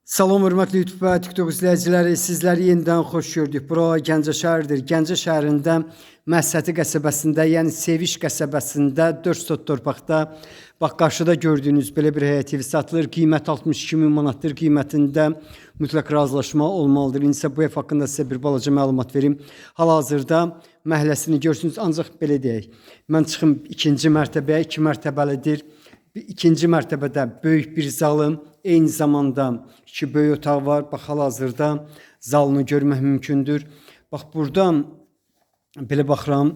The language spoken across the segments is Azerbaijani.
Salam hörmətli YouTube və TikTok izləyiciləri, sizləri yenidən xoş gördük. Bura Gəncə şəhəridir. Gəncə şəhərində Məhsəti qəsəbəsində, yəni Seviş qəsəbəsində 4 sot torpaqda bax qarşıda gördüyünüz belə bir həyət evi satılır. Qiymət 62 min manatdır. Qiymətində mütləq razılaşma olmalıdır. İndi isə bu ev haqqında sizə bir balaca məlumat verim. Hal-hazırda məhəlləsini görürsünüz, ancaq belə deyək. Mən çıxım ikinci mərtəbəyə, iki mərtəbəlidir. İkinci mərtəbədə böyük bir zalın, eyni zamanda iki böyük otaq var. Bax hal-hazırda zalını görmək mümkündür. Bax buradan belə baxıram.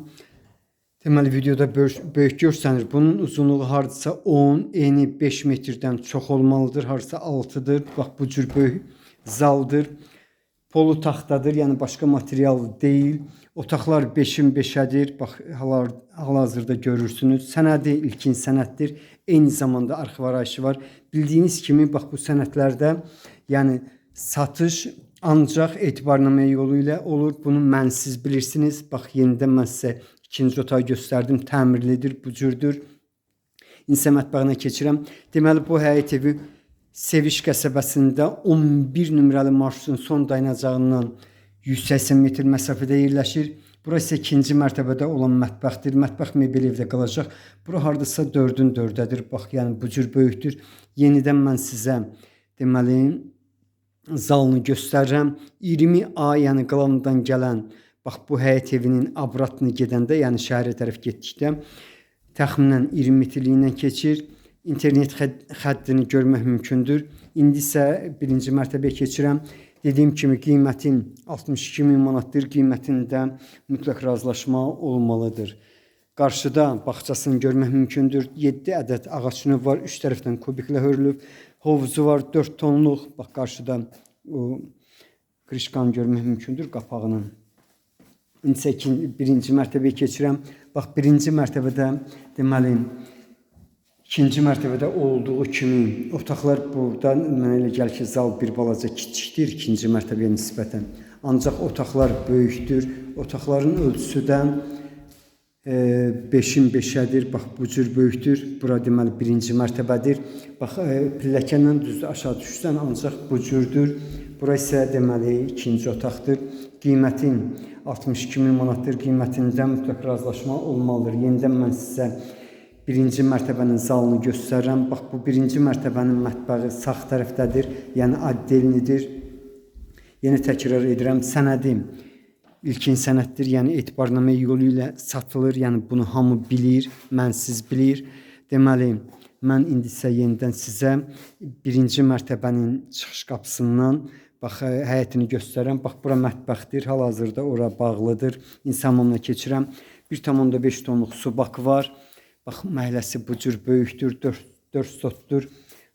Deməli videoda böyük görsənir. Bunun uzunluğu hardasa 10, eni 5 metrdən çox olmalıdır. Hardasa 6-dır. Bax bu cür böyük zaldır. Polu taxtadır, yəni başqa material deyil. Otaqlar 5-in 5-ədir. Bax hal-hazırda görürsünüz. Sənədi ilkin sənəddir. Eyni zamanda arxiv arayışı var. Bildiyiniz kimi bax bu sənədlərdə, yəni satış ancaq etibarnamə yolu ilə olur. Bunu mənsiz bilirsiniz. Bax yenidən mən sizə ikinci otağı göstərdim. Təmirlidir, bu cürdür. İndi mətbəxinə keçirəm. Deməli bu həyət evi Seviş qəsəbəsində 11 nömrəli marşrutun son dayanacağından 180 metr məsafədə yerləşir. Bura isə ikinci mərtəbədə olan mətbəxdir. Mətbəx mebeli evdə qalacaq. Bura hardasa 4-ün 4-ədir. Bax, yəni bu cür böyükdür. Yenidən mən sizə deməli zalını göstərirəm. 20A, yəni Qılavdan gələn bax bu həyət evinin abratını gedəndə, yəni şəhərə tərəf getdikdə təxminən 20 metrliyindən keçir. İnternet xəttini görmək mümkündür. İndi isə birinci mərtəbəyə keçirəm. Dediyim kimi qiymətin 62 min manatdır. Qiymətində mütləq razılaşma olmalıdır. Qarşıda bağçasını görmək mümkündür. 7 ədəd ağac növ var. 3 tərəfdən kubiklə hörülüb. Hovuzu var 4 tonluq. Bax qarşıda o krişkanı görmək mümkündür qapağının. İndi isə birinci mərtəbəyə keçirəm. Bax birinci mərtəbədə deməli ikinci mərtəbədə olduğu kimi otaqlar burada mənə elə gəlir ki, zal bir balaca kiçikdir ikinci mərtəbəyə nisbətən. Ancaq otaqlar böyükdür. Otaqların ölçüsü də 5-in 5-ədir. Bax bu cür böyükdür. Bura deməli birinci mərtəbədir. Bax pilləkəndən düzdür aşağı düşsən ancaq bu cürdür. Bura isə deməli ikinci otaqdır. Qiymətin 62 min manatdır. Qiymətində mütləq razılaşma olmalıdır. Yenidən mən sizə birinci mərtəbənin zalını göstərirəm. Bax bu birinci mərtəbənin mətbəxi sağ tərəfdədir. Yəni addelnidir. Yenə təkrar edirəm, sənədim ilkin sənəddir. Yəni etibarnamə yolu ilə satılır. Yəni bunu hamı bilir, mənsiz bilir. Deməli, mən indi isə yenidən sizə birinci mərtəbənin çıxış qapısından bax həyətini göstərirəm. Bax bura mətbəxdir. Hal-hazırda ora bağlıdır. İnsan hamamına keçirəm. 1,5 tonluq su bakı var. Bax məhəlləsi bu cür böyükdür, 4 sotdur.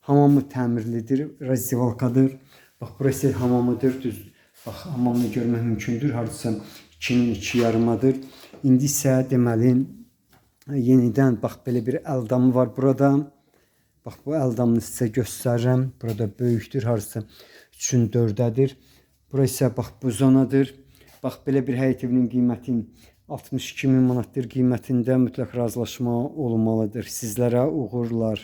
Hamamı təmirlidir, razdivalkadır. Bax burası hamamıdır, düz. Bax hamamını görmək mümkündür. Hardasa 2-nin 2 yarımadır. İndi isə deməli yenidən bax belə bir əldamı var burada. Bax bu əldamını sizə göstərirəm. Burada böyükdür, hardasa 3-ün 4-ədir. Bura isə bax bu zonadır. Bax belə bir həyət evinin qiyməti 62 min manatdır. Qiymətində mütləq razılaşma olmalıdır. Sizlərə uğurlar.